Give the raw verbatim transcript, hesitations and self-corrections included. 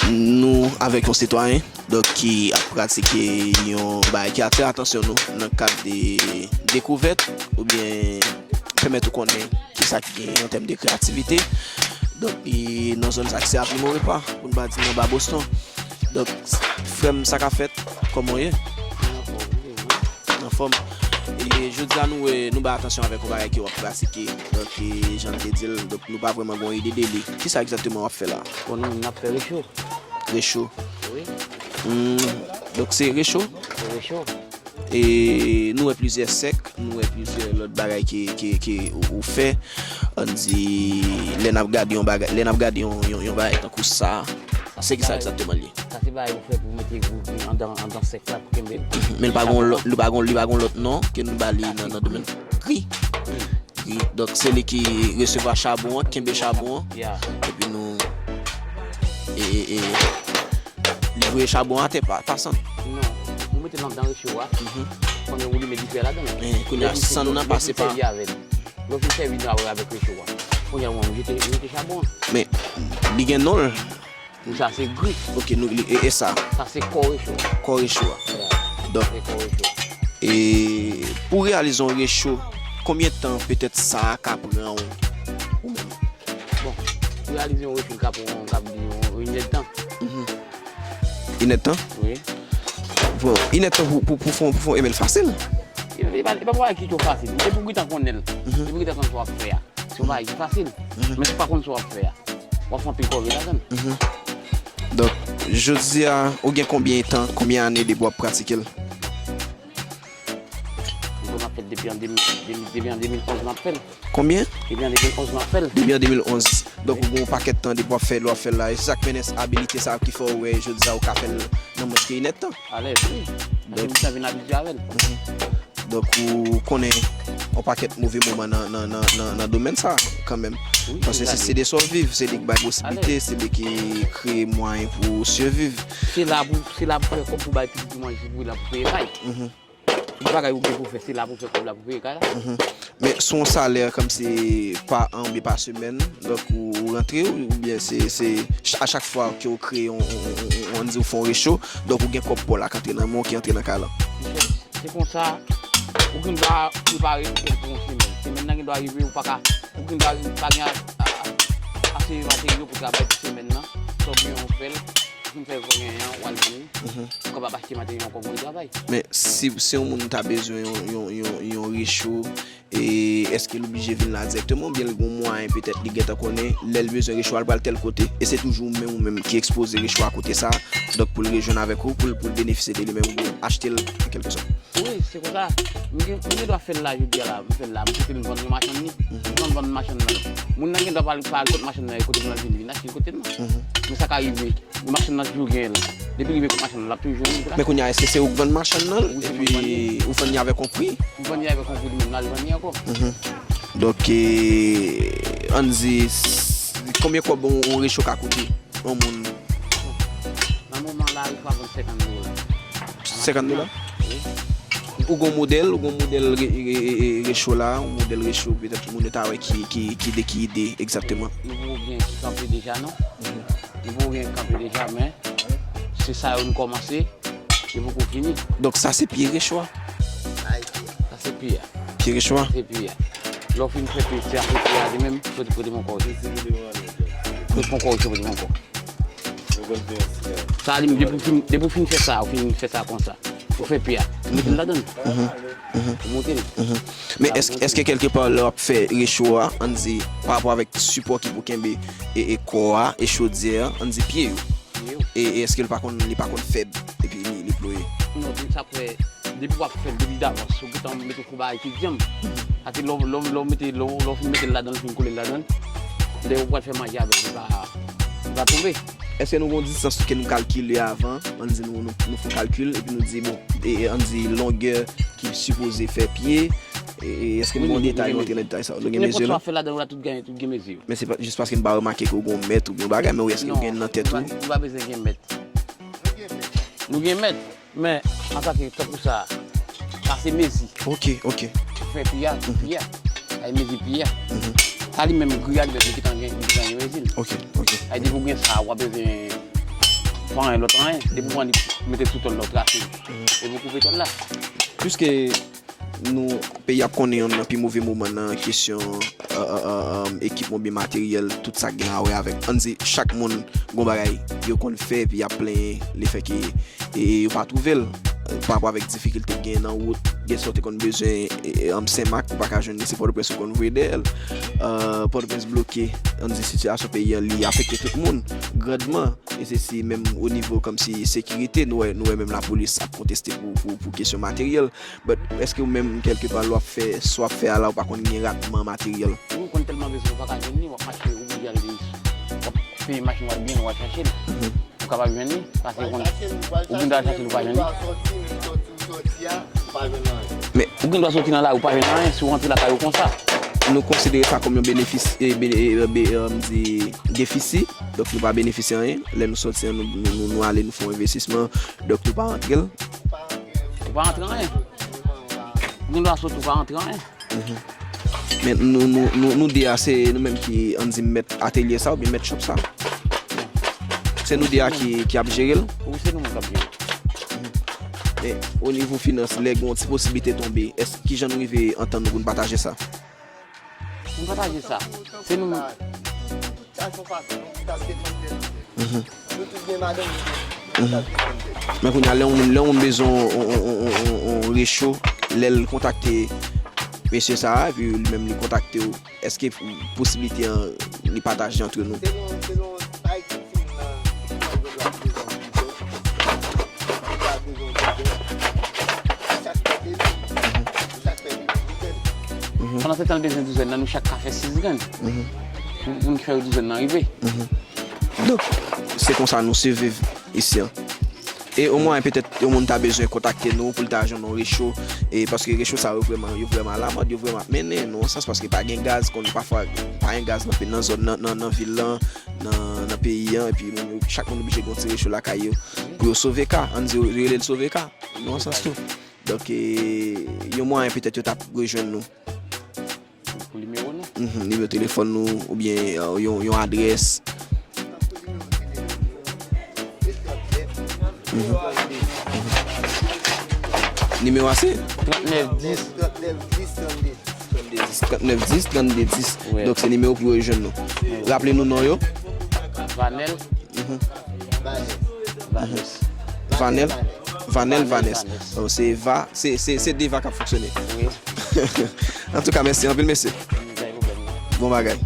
Nou avèk yon sitwayen, donk, ki ap pratike yon bagay ki atire atansyon nou nan kad de dekouvèt oubyen pèmèt ou konnen kisa ki gen an tèm de kreyativite. Donk, e nan zòn sa ki se Avenue Maurepas, pou n pa di nan Ba Boston. Donk, frè m, sa k ap fèt? Kòman w ye? Anfòm. E jodi a nou, e, nou bay atansyon avèk yon bagay ke w ap pratike. Donk, e, jan n te di l, donk, nou pa vrèman gen yon ide de li. Kisa egzakteman w ap fè la? Bon, nou menm n ap fè recho. Recho. Wi. Hmm, donk se recho? Se recho. E nou wè plizyè sèk, nou wè plizyè lòt bagay ke, ke, ke ou, ou fè. Ann di, lè n ap gade yon bagay, lè n ap gade yon, yon, yon bagay tankou sa, se ki sa egzakteman l ye? Sa se bagay ou fè pou mete gwo gri andan, andan sèk la pou kenbe l. Men li pa gon lòt, li pa gon, li pa gon lòt non ke nou ba li nan, nan domèn. Gri. Gri. Donk, se li ki resevwa chabon an, kenbe chabon an. Ya. Epi nou, e, e, e, li voye chabon an atè pa, pa sann. Non, ou mete l andan recho a. Mhm. Kounye a ou limen dife a ladan l. Eh, kounye a sann nan pase pa. Lè w fin sèvi avè l. Lè w fin sèvi avè l avèk recho a. Kounye a ou jete, jete chabon an. Men, li gen non l. Pou sa se gri. Ok, nou, li, e, e sa? Sa se kò recho a. Kò recho a. Ya. Donk, sa se kò recho a. E pou reyalize yon recho, konbyen tan petèt sa ka pran w, ou menm? Bon, pou reyalize yon recho, l ka pran, w ka di yon, yon inèdtan. Mhm. Inèdtan? Wi. Bon, inèdtan pou, pou, pou fè, pou fè yon emèl fasil. E, e pa, e pa bagay ki twò fasil. E pou gentan konnen l. Mhm. E pou gentan konn sa w ap fè a. Se yon bagay ki fasil. Mhm. Men si w pa konn sa w ap fè a, w ap fè anpil kòve ladan l. Mhm. Donk, jodi a, ou gen konbyen tan, konbyen ane depi w ap pratike l? Bon, m ap fè l depi an de mil, de mil, depi an de mil onz m ap fè l. Konbyen? Depi an de mil onz m ap fè l. Depi an de mil onz. Donk, ou gen yon pakèt tan depi w ap fè l, w ap fè l la. E se sa k mennen abilite sa a ki fè w wè jodi a ou ka fè l nan mwens ke inèdtan. Alèz, wi. Paske m te vin abitye avè l. Mhm. Donk, ou konnen yon pakèt move moman nan, nan, nan, nan, nan domèn sa, kanmenm. Wi, paske se, se de sa w viv, se li ki bay posiblite, se li ki kreye mwayen pou w siviv. Se la pou, se la pou fè kòb, pou bay pitit ou manje, pou la pou peye kay. Mhm. Tout bagay ou gen pou fè, se la pou fè kòb la, pou peye kay la. Mhm. Men sou yon salè kòmsi pa an oubyen pa semèn, donk ou, ou rantre, oubyen se, se ch-, a chak fwa ke ou kreye yon, yon, yon, yon, ann di ou fè yon recho, donk ou gen kòb pa w la k antre nan men w, ki antre nan kay lan. Se konsa, ou gen dwa prepare pou fè l pou yon semèn. Semèn nan gen dwa rive, ou pa ka, ou gen dwa pa gen a, a, a, ase materyo pou travay pou semèn nan. Sa w gen, ou fè l, ou fin fè l, ou gen an, ou al vann li. Mhm. Ou kapab achte materyo ankò pou travay. Men si, si yon moun ta bezwen yon, yon, yon, yon recho, e èske l oblije vin la dirèkteman, oubyen l gen yon mwayen petèt li gentan konnen, lè l bezwen recho a, l pral tèl kote, e se toujou ou menm, ou menm ki ekspoze recho a kote sa, donk pou l rejwenn avèk ou, pou l, pou l benefisye de li menm, oubyen achte l, an kèlke sòt? Wi, se konsa. M gen, m gen dwa fè l la jodi a la, m fè l la, m kite l, m vann yon machann li, m vann, vann machann nan. Moun nan gen dwa pa al, pa al kot machann nan ye, kote moun nan vin, vin achte l kote l nan. Mhm. Men sa ka rive. Machann nan toujou genyen l. Depi rive kot machann nan, l ap toujou jwenn li. Men kounye a, èske se ou k vann machann nan, epi ou vann li avèk yon pri? Ou vann li avèk yon pri, li menm l al vann li ankò. Mhm. Donk, e, ann di, s-, konbyen kòb yon, yon recho ka koute yon moun? Nan moman la, recho a vann senkant dola. Senkant dola? Wi. Ou gon modèl, ou gon modèl re-, re-, re-, re-, recho la, yon modèl recho, petèt moun yo ta wè ki, ki, ki de ki ide egzakteman. Nou poko gen ki kanpe deja, non. Mhm. Nou poko gen kanpe deja, men se sa yo nou kòmanse, yo poko fini. Donk sa se pye recho a? Sa se pye a. Pye recho a? Se pye a. Lè w fin fè pye, se apre pye a li menm, kote, kote men kò w. Kote men kò w, kote men kò. Sa li menm, depi w fin, depi w fin fè sa, ou fin fè sa konsa. Ou fè pye a. Ou mete l ladan l. Mhm. Mhm. Ou monte l. Mhm. Men èske, èske kèlkepa lè w ap fè recho a, ann di, pa rapò avèk sipò ki pou kenbe e, e kò a, e chodyè a, ann di pye yo? Pye yo. E, e èske l pa konn, li pa konn fèb, epi li, li ploye? Non, sa fè, depi w ap fè l, depi davans, ou gentan mete yon fo bagay ki djanm. Mhm. Ate lè w, lè w, lè w mete, lè w, lè w fin mete l ladan l, fin kole l ladan l, lè ou pral fè manje avè l, li pa, li pa tonbe. Èske nou gen yon distans ke nou kalkile avan? Ann di nou, nou, nou fè yon kalkil, epi nou di, bon, e, e, ann di longè ki sipoze fè pye, e, e, èske nou gen yon detay, nou antre nan detay sa yo? Nou gen mezi yo la? Nenpòt sa w ap fè ladan l la, tout gen, tout gen mezi yo. Men se pa, jis paske m pa remake ke w gen yon mèt ou gen yon bagay, men wi, èske w gen nan tèt ou? Non, nou pa, nou pa bezwen gen mèt. Nou gen mèt. Men, antake tankou sa, Pase mezi. Ok, ok. Fè pi a, pi a. Ay mezi pi a. Sa li menm, griyad, li gentan gen, li gentan gen mezi l. Ok, ok. Ay depi w gen sa, w ap bezwen fè anyen lòt anyen. Depi w pran li, mete sou tòl la, w trase l. Epi w koupe tòl la. Piske nou, peyi ap konnen youn nan pi move moman nan kesyon, euh, euh, euh, euh, ekipman oubyen materyèl, tout sa k gen a wè avèk. Ann di, chak moun gon bagay yo konn fè, epi y ap plenyen lefètke e yo pa twouve l, euh, pa rapò avèk difikilte k genyen nan wout, gen sa w te konn bezwen, e, e, an Senmak, ou pa ka jwenn li, se Pòtoprens ou konn voye dèyè l. Euh, Pòtoprens bloke, ann di sitiyasyon peyi an, li afekte tout moun grandman. E se si menm o nivo kòmsi sekirite, nou wè, nou wè menm lapolis ap konteste pou, pou, pou kesyon materyèl. But èske ou menm, kèlkepa, lè w ap fè, sa w ap fè a la, ou pa konn gen ratman materyèl? Ou konn tèlman bezwen, ou pa ka jwenn li, w ap mache, ou oblije ale, w ap peye machin, w al byen, w al chache l. Ou kapab jwenn li, paske ou konn, ou konn al chache l, ou pa jwenn li. Men ou gen dwa soti nan lari, ou pa jwenn anyen, si w rantre lakay ou konsa. Nou konsidere sa kòm yon benefis, e, bene-, e, be-, e, m di, defisi. Donk, nou pa benefisye anyen. Lè nou soti an, nou, nou, nou, nou ale, nou fè yon envestisman. Donk, nou pa rantre l. Ou pa rantre anyen. Ou gen dwa soti, ou pa rantre anyen. Men nou, nou, nou, nou de a, se nou menm ki, ann di, mèt atelye sa oubyen mèt shop sa? Se nou de a ki, ki ap jere l? Wi, se nou menm k ap jere l. Men o nivo finans, lè gen yon ti posiblite tonbe, èske, kijan nou rive antann nou pou n pataje sa? Nou pataje sa. Se nou menm. Men kounye a, lè yon moun, lè yon moun bezwen yon, yon, yon, yon, yon, yon recho, lè l kontakte mesye sa a, epi li menm li kontakte w, èske posiblite an li pataje antre nou? Selon, selon sa ki fin nan, si w bezwen bezwen yon dizen, ou ka bezwen yon dizen, chak fè de, chak fè de dizen. Pandan se tan l bezwen douzèn nan, nou chak ka fè sis grenn. Pou, pou n fè yo douzèn nan rive. Donk, se konsa nou siviv isi an. E omwen, petèt, yon moun ta bezwen kontakte nou pou l ta jwenn yon recho. E paske recho sa yo vrèman, yo vrèman alamòd, yo vrèman ap mennen, nan yon sans, paske pa gen gaz, konn pafwa pa gen gaz nan, nan zòn nan, nan, nan vil lan, nan, nan peyi an, epi moun yo, chak moun oblije gen yon ti recho lakay yo pou yo sove ka, ann di yo rele l sove ka, nan yon sans tou. Donk, e, yon mwayen petèt yo t ap rejwenn nou. Pou nimewo nou? Mhm, nimewo telefòn nou, oubyen, euh, yon, yon adrès. Mhm. Mhm. Nimewo a se? Trannèf dis. Trannèf dis, trannde dis. Trannèf dis, trannde dis. Wi. Donk, se nimewo pou yo jwenn nou. Wi. Raple nou non yo. Vanel. Mhm. Vanès. Vanel. Vanel, Vanès. Vanès. Oh, se Va, se, se, se de Va k ap fonksyone. Wi. Antouka, mèsi anpil, mesye. Pa gen pwoblèm, non. Bon bagay.